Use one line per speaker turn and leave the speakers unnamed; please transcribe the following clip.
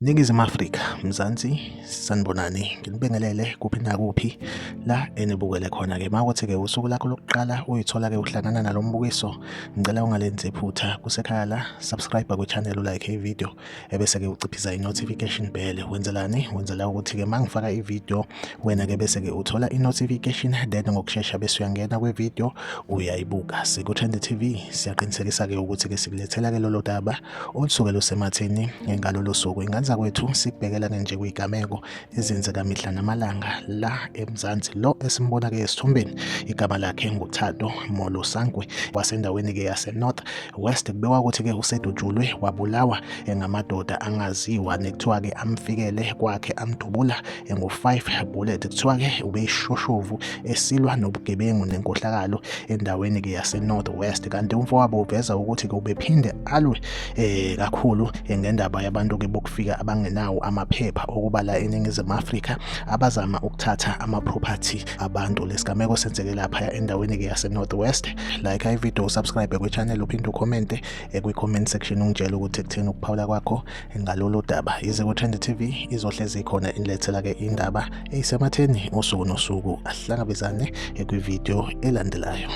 Ningizimu Afrika, Mzansi, sanibonani, nginibingelele kuphi nakuphi la enibukele khona-ke. Uma kuthi-ke usuku lakho lokuqala uyithola-ke uhlangana nalo mbukiso, ngicela ungalenzi iphutha kusekhaya la, subscribe kwi-channel, ulike i-video, ebese-ke uciphiza i-notification bell. Wenzelani? Wenzela ukuthi-ke uma ngifaka i-video, wena-ke bese-ke uthola i-notification, then ngokushesha bese uyangena kwi-video uyayibuka. Siku-Trend TV, siyaqinisekisa-ke ukuthi-ke sikulethela-ke lolo daba olusuke lusematheni ngalolo suku. Ingane zakwethu sikubhekela-ke nje kwigameko ezenzeka mihla namalanga la eMzansi. Lo esimbona-ke esithombeni igama lakhe nguThato Molosankwe wasendaweni-ke yase-North West. Kubekwa ukuthi-ke usedutshulwe wabulawa ngamadoda angaziwa nekuthiwa-ke amfikele kwakhe amdubula ngo-5 bullet. Kuthiwa-ke ubeyishoshovu esilwa nobugebengu nenkohlakalo endaweni-ke yase-North West, kanti umfowabo uveza ukuthi-ke ubephinde alwe kakhulu ngendaba yabantu-ke bokufika abangenawo amaphepha okuba la eNingizimu Afrika abazama ukuthatha ama-property abantu. Lesigameko senzeke lapha endaweni-ke yase-North West. Like i-video, subscribe kwi-channel, uphinde ukhomente kwi-comment section ungitshele ukuthi kutheni ukuphawula kwakho ngalolu daba. Yize ku-Trend TV izohlezi ikhona inilethela-ke indaba eyisematheni usuku nosuku. Ahlangabezane kwi-video elandelayo.